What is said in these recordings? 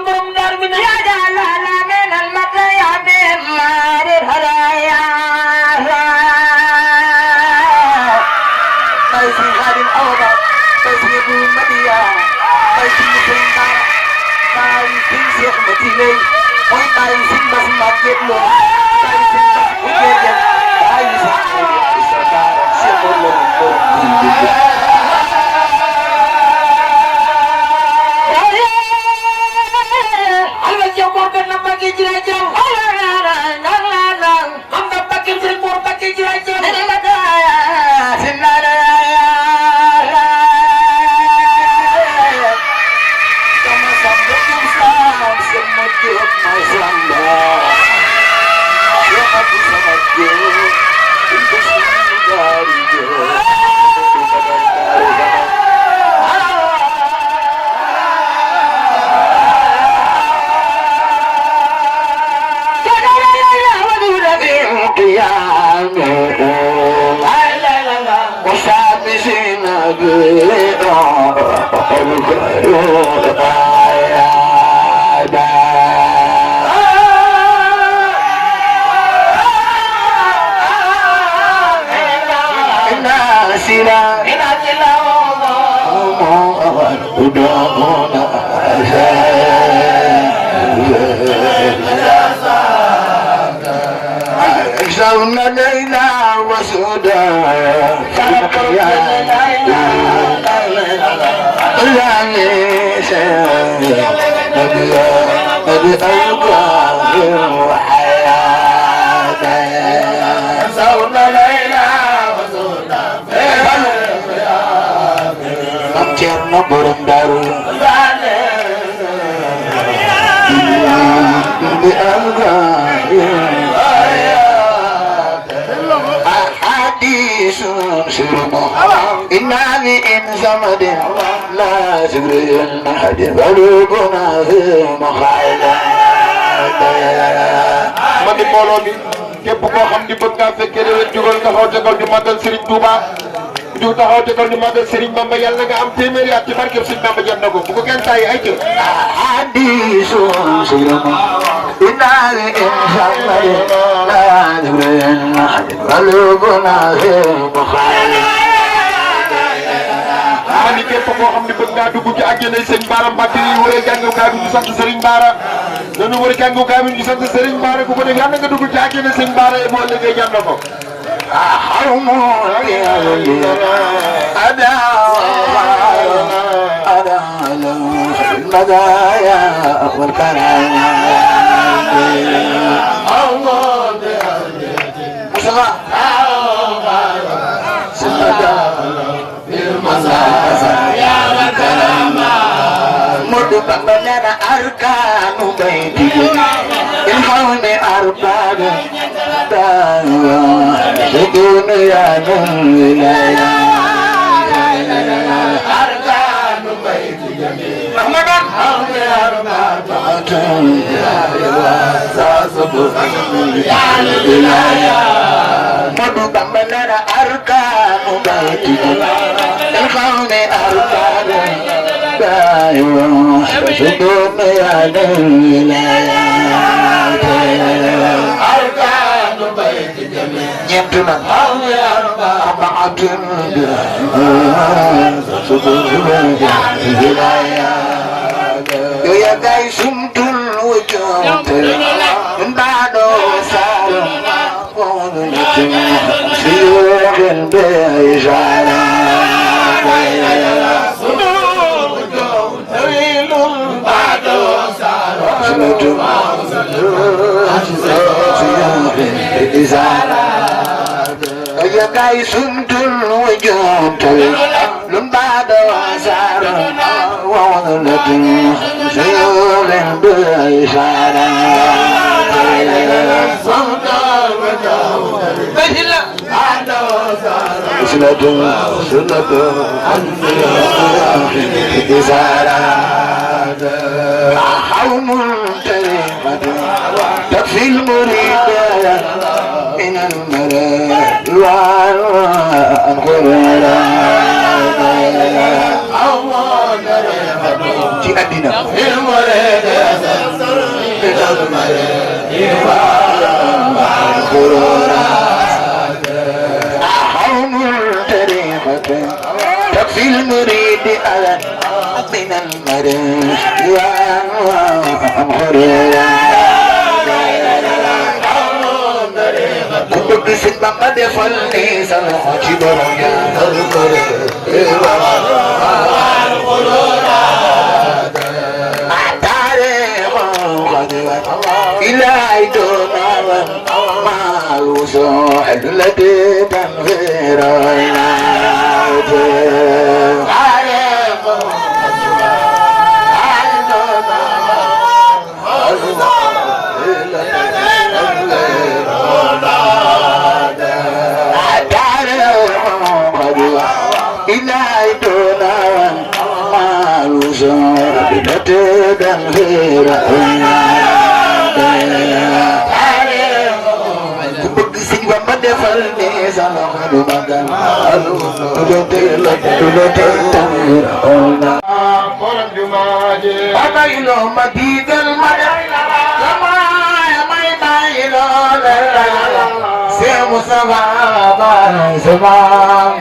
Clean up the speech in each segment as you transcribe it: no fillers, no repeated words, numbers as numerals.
borom daar mi na ya jalala min al mataya min marir haraya bay si Khadim Awa bay si bu Madia bay si Serigne Bara bay si Cheikh Matiley mooy bay si Bass Maguette Lo bay si Bass Boudiène bay si Issa Bara Cheikh Lo mandi mbooloo mi képp koo xam ni bëgg nga fekkee déwén jugal taxaw tegal ñu màggal Serigne Touba ju taxaw tegal ñu màggal Serigne Bamba yàlla nga am téeméeri at ci barkeb Serigne Bamba jot na ko bu ko kenn tàyyi ay cër mani képp koo xam ni bëgg ngaa dugg ci àjjana Serigne Bara Mbacke yi wëree jàngukaay bi ñu sant Serigne Bara dañu wër jàngukaay bi ñu sant Serigne Bara ku ko def yàlla nga dugg ci àjjana Serigne Bara yi moo liggéey jàmm na ko بمبلنا أركان بيتي الكون أرباب بدون يا ولاية أركان بيتي محمد أرباب مدو بمبلنا أركان بيتي الكون أرباب بدون يا ولاية أركان بيتي يمتنا أبعد يا جاي سمت الوجود من بعد سار قولت سيوح بيجعل طويل بعد سار سمت يا جاي سمت الوجود من بعد سار وظلت سيول بإشارة سنة إزارة حوم تريمة تكفي المريد من المراد والقرآن ci àddina تكفي المريد أذى من المريض كنت بسيط ما دفلني سلخ جبريا إلهي دونا ما الوصول التي تنغير إلهي دونا ما الوصول التي تنغير defal ni sama xolu magal borom jumaaje bayilo ma digal ma may bayilo se musawa sama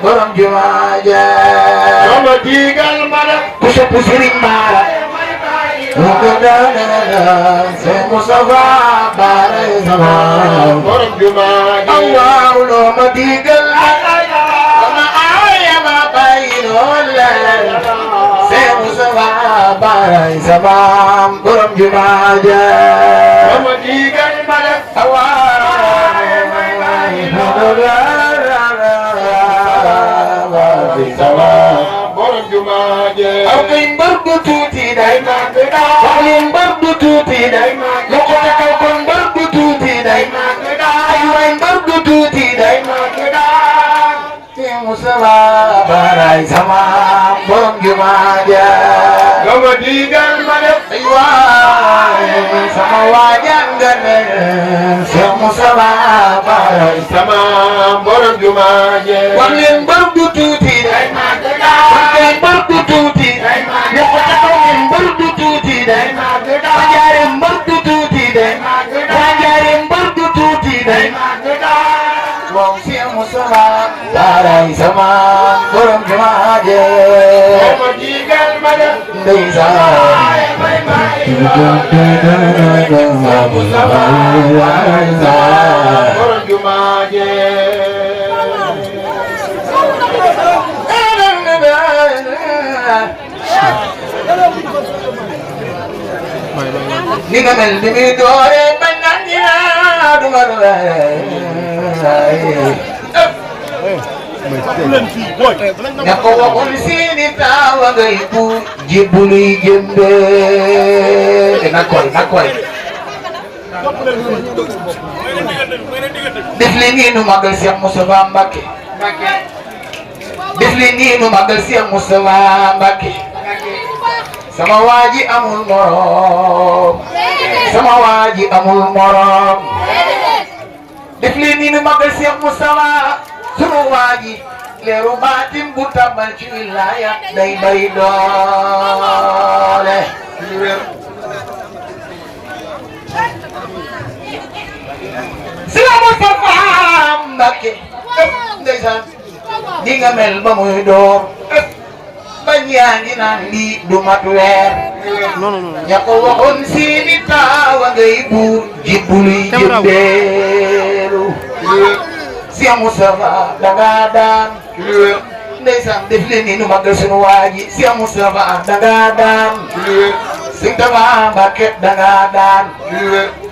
borom jumaaje sama digal ma puso pusiring bara se musawa bara sama borom jumaaje Allah lo ma digal sama aya ma bayilo se musawa bara sama borom jumaaje sama digal ma borom jumaaje aw kay mbër bu tuuti day màgg wax leen mbër bu tuuti day màgg lu ko kaw kon mbër bu tuuti day màgg ay waay mbër bu tuuti day màgg te Mustafa baray sama borom jumaaje sama digal ma ay waay sama waajal nga ne te Mustafa baray sama borom jumaaje wax leen mbër bu tuuti day màgg mbër bu tuuti day màgg lu ko kaw mbër bu tuuti day màgg wajaare mbër bu tuuti day màgg wajaare mbër bu tuuti day màgg moom si Mustafa baray sama borom jumaaje sama digal ma borom jumaaje ni nga mel ni muy doore bañ naan dinaa du ma ña ko waxul seeni taawa ngay bu jibbuluy jëmbe na koy def li nii nu magal Cheikh Moustapha Mbacké def li nii nu magal Cheikh Moustapha Mbacké sama waaji amul morom sama waaji amul morom def li nii nu magal Cheikh Moustapha sunu waaji leeru baatim bu tabal ci wilaya day bari doole Cheikh Moustapha Mbacké ndeysaan di nga mel ba muy door bañ yaa ngi naan lii du mat weer ña ko waxoon seeni taawa ngay buur jibbuluy jëmbeelu Cheikh Moustapha danga daan ndeysaan def leen ni nu magal sunu waaji Cheikh Moustapha danga daan Sëñ Tafa Mbacké danga daan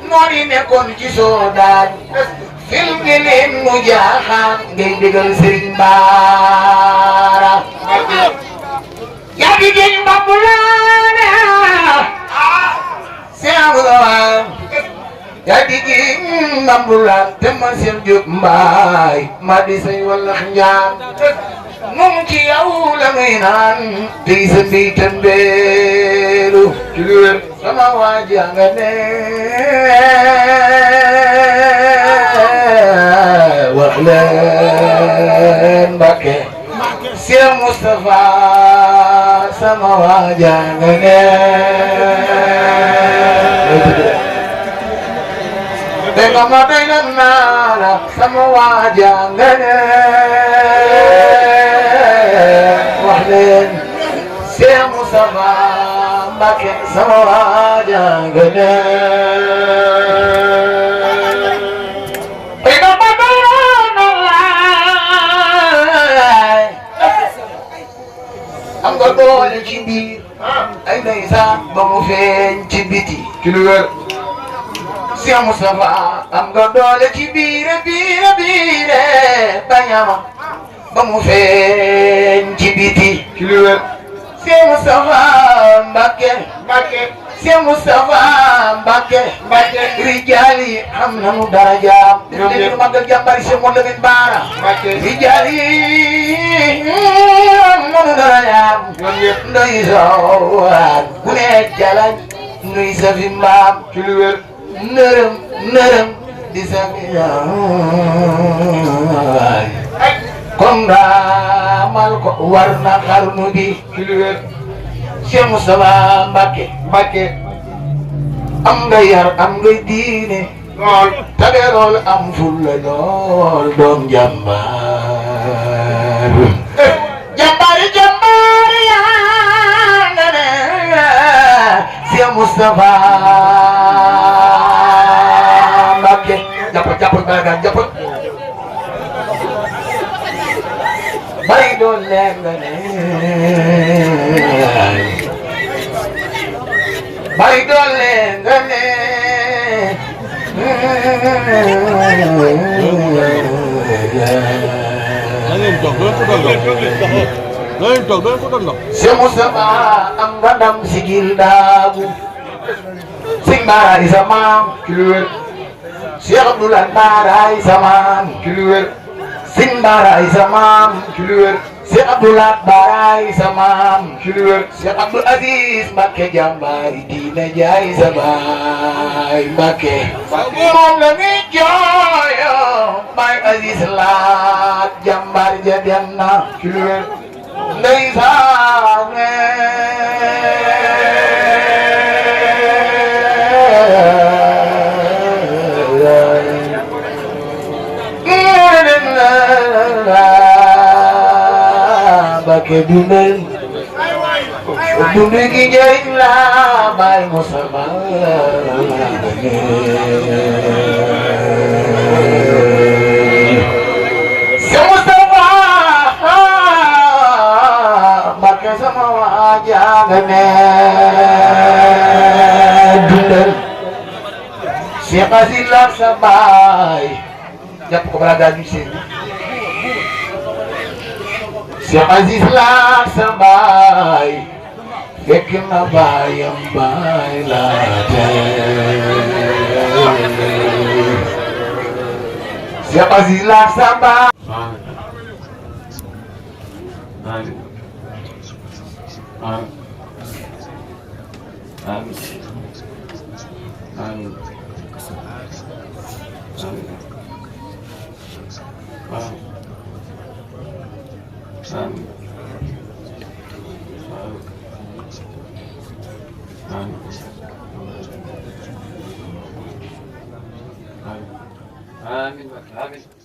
noon yi nekkoon ci soo daan film ngi leen mu jaaxaan ngay dégal Serigne Bara yaa di géej mbambulaane Cheikh Moustapha yaa di géej mbambulaan te man Cheikh Diop Mbaye ma di say wallax njaan moom ci yow la muy naan tey sa mbiy tëmbeelu ci lu wér sama waaji nga ne wax leen Mbacké Cheikh Moustapha sama waaji nga ne Dengan dengan nara semua jangan wahdin Cheikh Moustapha Mbacké semua jangan dengan dengan am nga doole ci biir ay ndeysaan ba mu feeñ ci biti ci lu wér Cheikh Moustapha am nga doole ci biire bañama ba mu feeñ ci biti ci lu wér Cheikh Moustapha Mbacké Cheikh Moustapha Mbacké rijaal yi am nañu darajaam ñu magal jàmbari Cheikh Modou Lamine Bara rijaal yi am nañu darajaam ndoy sowaan ku ne jalañ ndoy safi mbaam ci lu wér nërëm di safi kon raamal ko war na xarnu bi ci lu wér Cheikh Moustapha Mbacké am nga yar am nga diine lool tabe lool am fulla lool doom jàmbaar yaa nga ne Cheikh Moustapha Mbacké jàpp baragan jàpp bay doon leen nga ne bay doon leen nga ne Cheikh Moustapha am nga ndam sigil daagu Sëñ Bara di sa maam ci lu wér Cheikh Abdoulaye Bara di sa maam ci lu wér Sëñ Bara di sa maam ci lu wér Cheikh Abdoulaye Bara di sa maam ci lu wér Cheikh Abdou Aziz Mbacké jàmbaari diina jaay sa baay Mbacké moom la ni jooyo Baay Aziz Lahad jàmbaar ja dem na ci lu wér ndeysaan Mbacké dundal gi njëriñ la Baay Moustapha Cheikh Moustapha Mbacké sama waa janga ne dundal Cheikh Aziz Lahad sa baay jàpp ko balaa daal ñu seen Cheikh Aziz Lahad sa baay fekk na baayam baay laate Cheikh Aziz Lahad sa baay Amin.